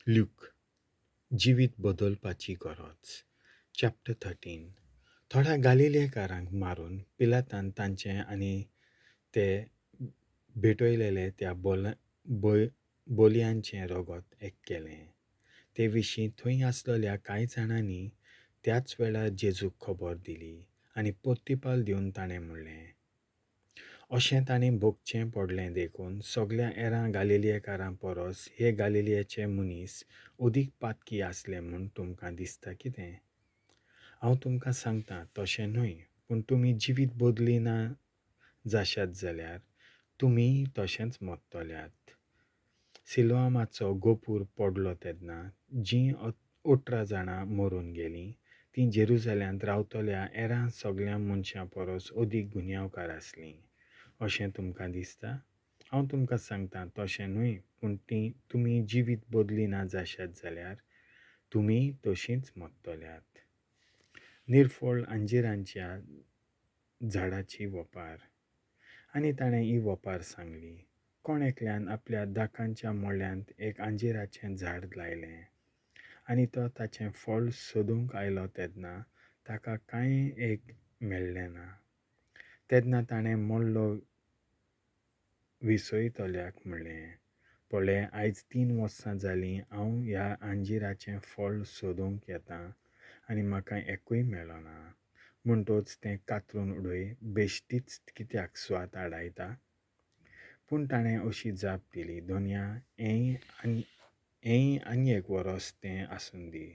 Luke, जिवीत बदलपाची गरज, chapter 13. थोड्या गालिलेकारांक मारून पिलातान तांचें आनी ते भेटयलेले त्या बोलयांचें रगत एक केलें. ते विशीं थंय आसलेल्या कांय जाणांनी त्याच वेळार जेजूक खबर दिली आनी प्रतिपाल दिवन ताणें म्हणलें, अशें ताणें भोगचें पडलें देखून सगल्या एरां गालिलेकारां परस हे गालिलेचे मनीस अदीक पातकी आसले म्हूण तुमकां दिसता कितें? हांव तुमकां सांगतां तशें न्हय, पूण तुमी जिवीत बदली ना जाशात जाल्यार तुमीय तशेंच मरतल्यात. सिलोआमाचो गोपूर पडलो तेन्ना जीं 18 जाणां मरून गेलीं तीं जेरुजाल्यांत रावतल्या एरां सगल्या मनशां परस अदीक गुन्यांवकार आसलीं अशें तुमकां दिसता? हांव तुमकां सांगतां तशें न्हय, पूण तीं तुमी जिवीत बदली ना जाशात जाल्यार तुमीय तशींच मरतल्यात. निर्फळ अंजिरांच्या झाडाची वपार. आनी ताणें ही वपार सांगली, कोण एकल्यान आपल्या दाकांच्या मळ्यांत एक अंजिराचें झाड लायलें आनी तो ताचें फळ सोदूंक आयलो तेन्ना ताका कांय एक मेळ्ळें ना. तेन्ना ताणें मळ्ळो विसयतल्याक म्हणलें, पळय आयज 3 वर्सां जालीं हांव ह्या अंजिराचें फळ सोदूंक येता आनी म्हाका एकूय मेळना, म्हणटच तें कातरून उडय, बेश्टीच कित्याक सुवात आडायता? पूण ताणें अशी जाप दिली, दोनया हेंय आनी एक वरस तें आसूं दी.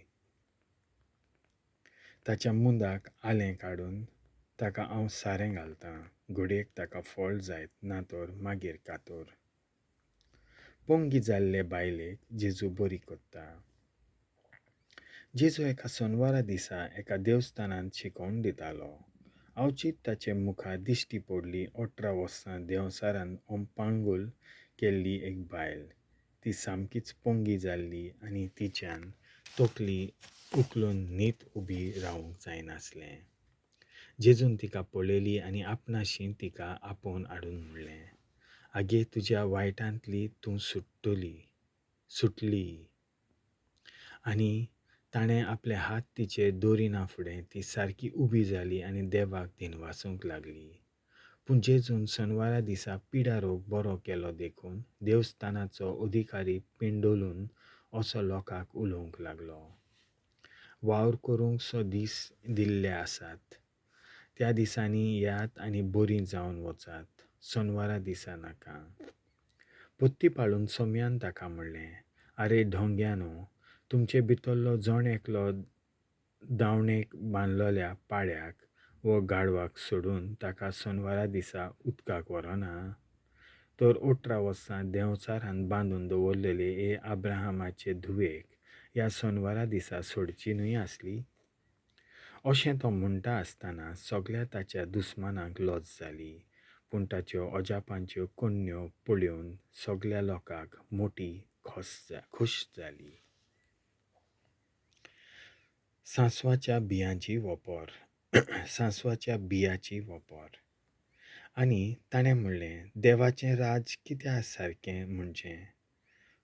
ताच्या मुंदाक आलें काडून ताका हांव सारें घालतां, घडयेक ताका फळ जायत ना तर मागीर कातोर. पोंगी जाल्ले बायलेक जेजू बरी करता. जेजू एका सोनवारा दिसा एका देवस्थानांत शिकोवन दितालो. अवचीत ताचे मुखार दिश्टी पडली 18 वर्सां देंवचारान ओंपांगूल केल्ली एक बायल. ती सामकीच पोंगी जाल्ली आनी तिच्यान तकली उखलून न्हीद उबी रावंक जायनासलें. जेजून तिका पळयली आनी आपणाशी तिका आपोवन हाडून म्हणलें, आगे तुज्या वायटांतली तूं सुटली. आनी ताणें आपले हात तिचेर दवरिना फुडें ती सारकी उबी जाली आनी देवाक दिनवासूंक लागली. पूण जेजून शनवारा दिसा पिडा रोग बरो केलो देखून देवस्थानाचो अधिकारी पिंडोलून असो लोकांक उलोवंक लागलो, वावर करूंक सो दीस दिल्ले आसात, त्या दिसांनी येयात आनी बरीं जावन वचात, शनवारा दिसा नाका. पत्ती पाळून सोम्यान ताका म्हणलें, आरे ढोंग्यानो, तुमचे भितरलो जण एकलो दावणेक बांदलेल्या पाड्याक वो गाडवाक सोडून ताका शनवारा दिसा उदकाक व्हरना? तर 18 वर्सां देंवचारान बांदून दवरलेले हे अब्राहमाचे धुवेक ह्या शनवारा दिसा सोडची न्हय आसली? अशें तो म्हणटा आसतना सगल्या ताच्या दुस्मानांक लज जाली, पूण ताच्यो अजापांच्यो कोन्न्यो पळोवन सगल्या लोकांक मोटी खोश जाली. सांसवाच्या बियांची वोपर. सांसवाच्या बियाची वोपर. आनी ताणें म्हणलें, देवाचें राज कित्या सारकें म्हणचें?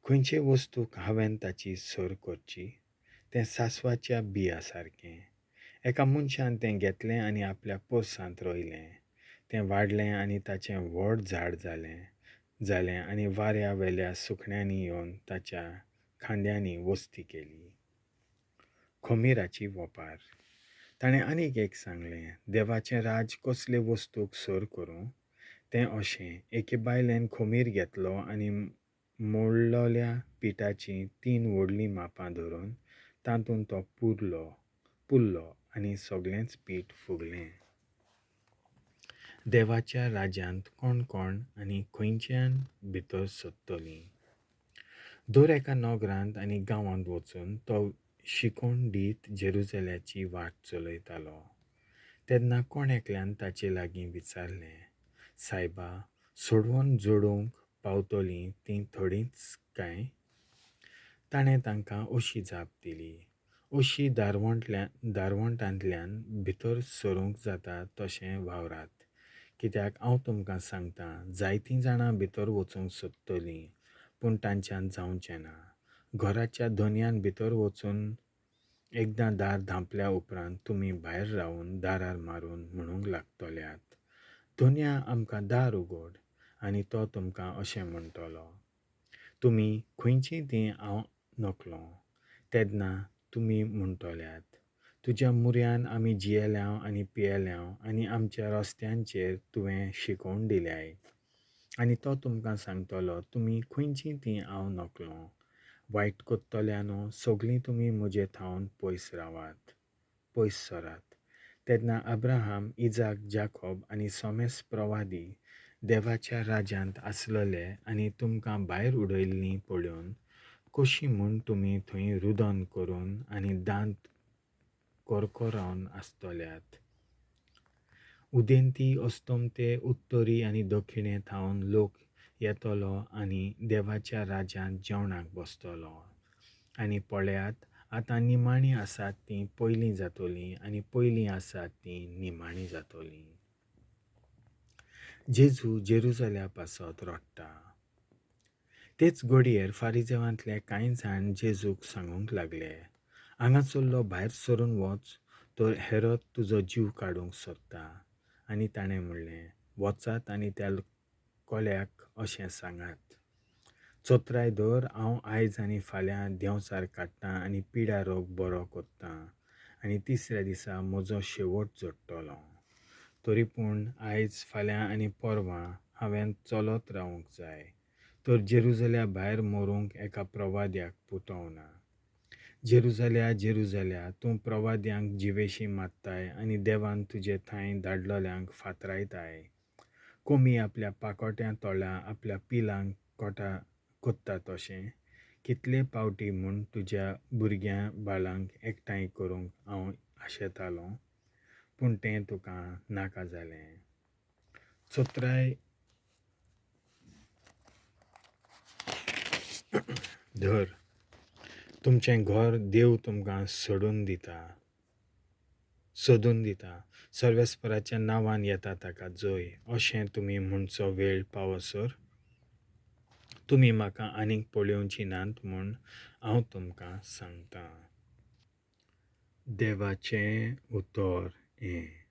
खंयचे वस्तूक हांवें ताची सर करची? तें सांसवाच्या बिया सारकें. एका मनशान तें घेतलें आनी आपल्या पोरसांत रोयलें. तें वाडलें आनी ताचें व्हड झाड जालें आनी वाऱ्या वेल्या सुकण्यांनी येवन ताच्या खांद्यांनी वस्ती केली. खमीराची वोपार. ताणें आनीक एक सांगलें, देवाचें राज कसले वस्तूक सर करूं? तें अशें, एके बायलेन खमीर घेतलो आनी मोडलेल्या पिठाचीं 3 व्हडलीं मापां धरून तातूंत तो पुरलो आनी सगळेंच पीठ फुगलें. देवाच्या राज्यांत कोण कोण आनी खंयच्यान भितर सोदतलीं? दर एका नगरांत आनी गांवांत वचून तो शिकोवन दीत जेरुजाल्याची वाट चलयतालो. तेन्ना कोण एकल्यान ताचे लागीं विचारलें, सायबा, सोडवून जोडूंक पावतलीं तीं थोडींच काय? ताणें तांकां अशी जाप दिली, अशी दारवंटांतल्यान भितर सरूंक जाता तशें वावरात, कित्याक हांव तुमकां सांगतां, जायतीं जाणां भितर वचूंक सोदतलीं पूण तांच्यान जावचें ना. घराच्या धनयान भितर वचून एकदां दार धांपल्या उपरांत तुमी भायर रावन दारार मारून म्हणूंक लागतल्यात, धनया आमकां दार उगड. आनी तो तुमकां अशें म्हणटलो, तुमी खंयचीं तीं हांव नकलो. तेन्ना तुमी म्हणटल्यात, तुज्या मुऱ्यान आमी जियेल्याव आनी पियेल्याव आनी आमच्या रस्त्यांचेर तुवें शिकोवन दिल्याय. आनी तो तुमकां सांगतलो, तुमी खंयचीं तीं हांव नकलो. वायट कोत्तल्यानो सगळीं तुमी म्हजे थावन पयस रावात, पयस सरात. तेन्ना अब्राहाम, इजाक, जाकोब आनी सोमेस प्रवादी देवाच्या राज्यांत आसलेले आनी तुमकां भायर उडयल्लीं पळोवन कशीं म्हूण तुमी थंय रुदन करून आनी दांत करकरावन आसतल्यात. उदेंती, अस्तमते, उत्तरी आनी दक्षिणे थावन लोक येतलो आनी देवाच्या राज्यांत जेवणाक बसतलो. आनी पळयात, आतां निमाणीं आसात तीं पयलीं जातलीं आनी पयलीं आसात तीं निमाणीं जातलीं. जेजू जेरुजल्या पासत रडटा. तेच घडयेर फारिजेवांतले कांय जाण जेजूक सांगूंक लागले, हांगासरलो भायर सरून वच, तर हेरोद तुजो जीव काडूंक सोदता. आनी ताणें म्हणलें, वचात आनी त्या कोल्याक अशें सांगात, चोत्राय धर, हांव आयज आनी फाल्यां देंवचार काडटां आनी पिडा रोग बरो कोत्तां आनी तिसऱ्या दिसा म्हजो शेवट जोडटलो. तरी पूण आयज, फाल्यां आनी परवां हांवें चलत रावूंक जाय, तर जेरुजल्या भायर मरूंक एका प्रवाद्याक पुटवना. जेरुजल्या, जेरुजल्या, तूं प्रवाद्यांक जिवेशी मात्ताय आनी देवान तुजे थांय धाडलेल्यांक फातरायताय. कोमी आपल्या पाकोट्यां तोळा आपल्या पिलांक कोटा कोत्ता तशें कितले पावटी म्हूण तुज्या भुरग्यां बाळांक एकठांय करूंक हांव आशेतालों, पूण तें तुका नाका जालें. चोत्राय धर, तुमचें घर देव तुमकां सोडून दिता, सोदून दिता. सर्वेस्पराच्या नांवान येता ताका जय, अशें तुमी म्हणचो वेळ पावसर तुमी म्हाका आनीक पळोवची नात म्हूण हांव तुमकां सांगतां. देवाचें उतर हें.